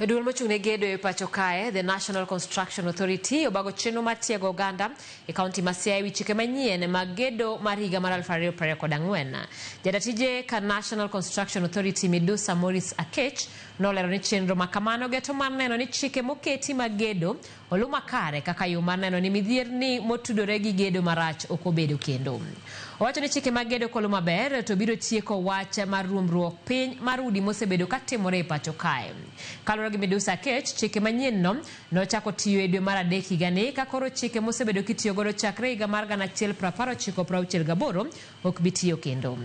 Duol mochung' ne gedo e pacho kae, The National Construction Authority, obago chenro mar tiego oganda e kaunti ma Siaya ewi chike manyien mag gedo mar higa mar 2024. Jata tije ka National Construction Authority Midusa Maurice Akech nolero ni chenro ma kamano geto mar neno ni chike moketi mag gedo oluw makare kaka yo mar neno ni midhierni motudore gi gedo marach ok obedo kendo. Owacho ni chike mag gedo koluw maber to biro tieko wach mar ruombruok piny mar udi mosebedo katimore e pacho kae. Kaluwore gi Midusa Akech, chike manyien no nochako tiyo e dwe mar adek higani ka koro chike mosebedo kitiyo godo chakre higa mar 1998 ok bi tiyo kendo.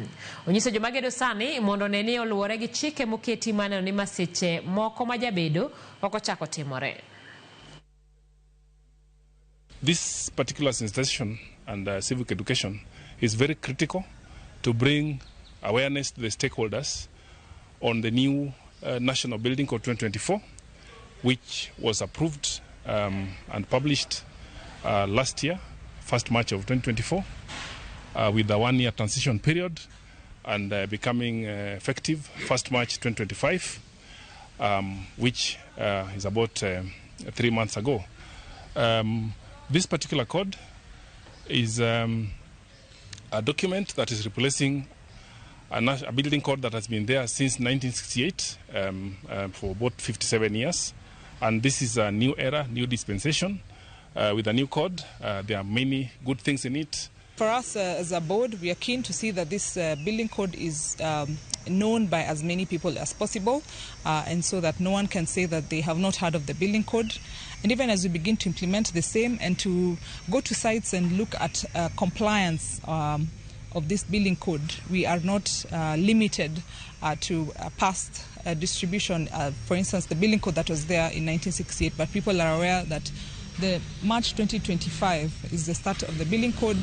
Onyiso joma gedo sani mondo one ni oluwore gi chike moketi mar neno ni masiche moko majabedo ok ochako timore. This particular sensitization and civic education is very critical to bring awareness to the stakeholders on the new National Building Code 2024, which was approved and published last year, 1st March of 2024, with a 1-year transition period and becoming effective 1st March 2025, which is about 3 months ago. This particular code is a document that is replacing a building code that has been there since 1968 for about 57 years. And this is a new era, new dispensation with a new code. There are many good things in it. For us as a board, we are keen to see that this building code is known by as many people as possible, and so that no one can say that they have not heard of the building code. And even as we begin to implement the same and to go to sites and look at compliance of this building code, we are not limited to past distribution. For instance, the building code that was there in 1968, but people are aware that the March 2025 is the start of the building code.